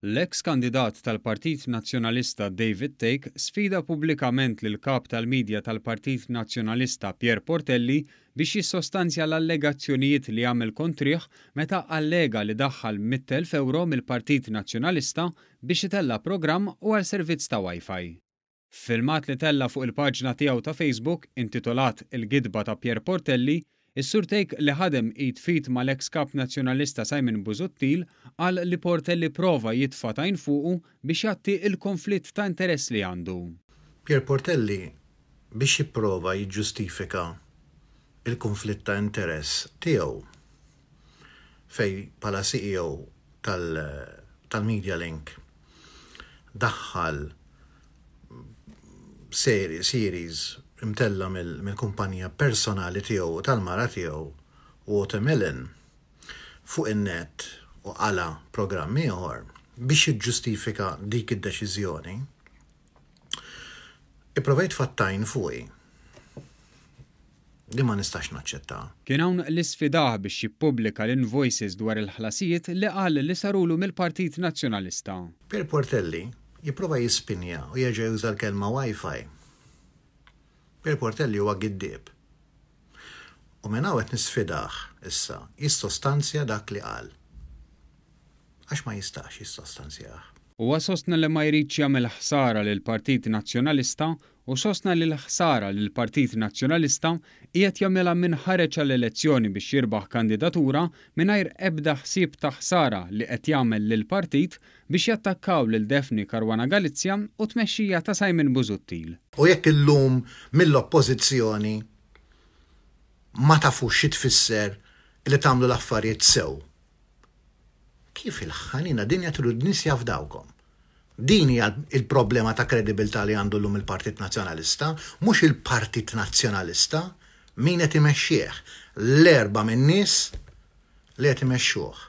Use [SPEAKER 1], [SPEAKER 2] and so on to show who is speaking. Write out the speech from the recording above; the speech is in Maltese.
[SPEAKER 1] L-eks kandidat tal-Partit Nazzjonalista David Thake sfida pubblikament lill-Kap tal-Media tal-Partit Nazzjonalista Pierre Portelli biex jissostanzja l-allegazzjonijiet li għamel kontrih meta allega li daħħal 100,000 ewro mill-Partit Nazzjonalista biex itella' programm u għal servizz ta' Wi-Fi. F'filmat li tella' fuq il-paġna tiegħu ta' Facebook, intitolat Il-Gidba ta' Pierre Portelli, is-Sur Thake li ħadem id f'id mal-eks Kap Nazzjonalista Simon Busuttil qal li Portelli prova jitfa' tajn fuqu biex jgħatti l-konflitt ta' interess li għandu.
[SPEAKER 2] Pierre Portelli biex jipprova jiġġustifika l-kunflitt ta' interess tiegħu fejn bħala CEO tal-MediaLink daħħal series imtella' mill-kumpanija personali tiegħu u tal-mara tiegħu Watermelon fuq in-net u qala' programm ieħor biex jiġġustifika dik id-deċiżjoni. Ipprova jitfa' t-tajn fuqi. Li ma nistax naċċetta.
[SPEAKER 1] Kien hawn li sfidah biex jippubblika l-invoices dwar il-ħlasijiet li qal li sarulu mill-Partit Nazzjonalista.
[SPEAKER 2] Pierre Portelli jipprova jispinja u jerġa' juża l-kelma Wi-Fi. Pierre Portelli huwa giddieb. U minn hawn qed nisfidah issa jissostanzja dak li qal. Għax ma jistax jissostanzjah.
[SPEAKER 1] Huwa sostna li ma jridx jagħmel ħsara lill-Partit Nazzjonalista u sostna li l-ħsara lill-Partit Nazzjonalista qiegħed jagħmilha min ħareġ għall-elezzjoni biex jirbaħ kandidatura mingħajr ebda ħsieb ta' ħsara li qed jagħmel lill-partit biex jattakkaw lil Daphne Caruana Galizia u t-tmexxija ta' Simon Busuttil.
[SPEAKER 2] U jekk illum mill-Oppożizzjoni ma tafux xi tfisser li tagħmlu l-affarijiet sew, Kif il-ħanina dinja tridu n-nies jafdawkom? Din hija l-problema ta' kredibilità li għandu llum il-Partit Nazzjonalista, mhux il-Partit Nazzjonalista, min qed imexxih, l-erba' min-nies li qed imexxuh.